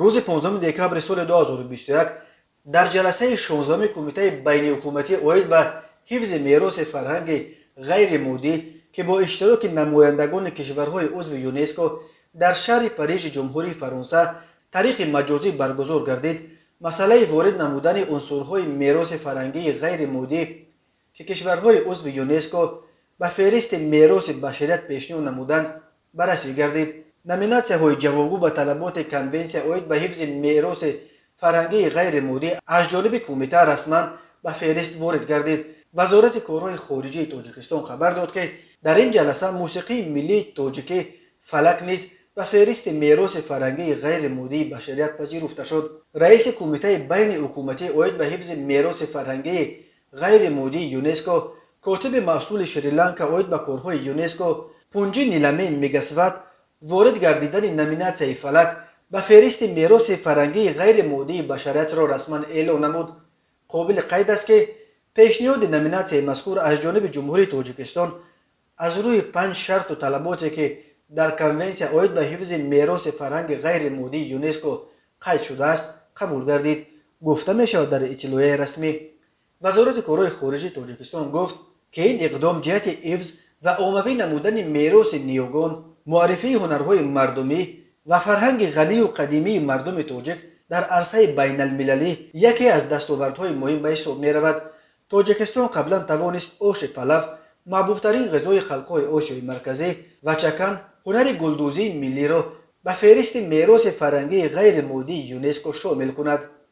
Рӯзи 15 декабри соли 2021 дар ҷаласаи 16-уми Кумитаи байниҳукуматӣ оид ба ҳифзи мероси фарҳанги ғайримоддӣ, ки бо иштироки намояндагони кишварҳои узви ЮНЕСКО дар шаҳри Парижи Ҷумҳурии Фаронса тариқи маҷозӣ баргузор гардид, масъалаи ворид намудани унсурҳои мероси фарҳангии ғайримоддӣ, ки кишварҳои узви ЮНЕСКО ба феҳристи мероси башарият пешниҳод намуданд, баррасӣ гардид. Номинатсияҳои ҷавобгӯ ба талаботи Конвенсия оид ба ҳифзи мероси фарҳангии ғайримоддӣ аз ҷониби кумита расман ба феҳрист ворид гардид. Вазорати корҳои хориҷии Тоҷикистон хабар дод, ки дар ин ҷаласа мусиқии миллии тоҷикӣ «Фалак» низ ба феҳристи мероси фарҳангии ғайримоддии башарият пазируфта шуд. Раиси Кумитаи байниҳукуматӣ оид ба ҳифзи мероси фарҳангии ғайримоддии ЮНЕСКО, котиби масъули Шри-Ланка оид ба корҳои ЮНЕСКО Пунҷи Ниламен Мегасват ворид гардидани номинатсияи «Фалак» ба феҳристи мероси фарҳангии ғайримоддии башариятро расман эълон намуд. Қобили қайд аст, ки пешниҳоди номинатсияи мазкур аз ҷониби Ҷумҳурии Тоҷикистон аз рӯи панҷ шарту талаботе, ки дар Конвенсия оид ба ҳифзи мероси фарҳанги ғайримоддии ЮНЕСКО қайд шудааст, қабул гардид, гуфта мешавад дар иттилоияи расмӣ. Вазорати корҳои хориҷии Тоҷикистон гуфт, ки ин иқдом ҷиҳати ҳифз ва оммавӣ намудани мероси ниёгон, муаррифии ҳунарҳои мардумӣ ва фарҳанги ғанию қадимии мардуми тоҷик дар арсаи байналмилалӣ яке аз дастовардҳои муҳим ба ҳисоб меравад. Тоҷикистон қаблан тавонист оши палав, маҳбубтарин ғизои халқҳои Осиёи Марказӣ, ва чакан, ҳунари гулдӯзии миллиро ба феҳристи мероси фарҳангии ғайримоддии ЮНЕСКО шомил кунад.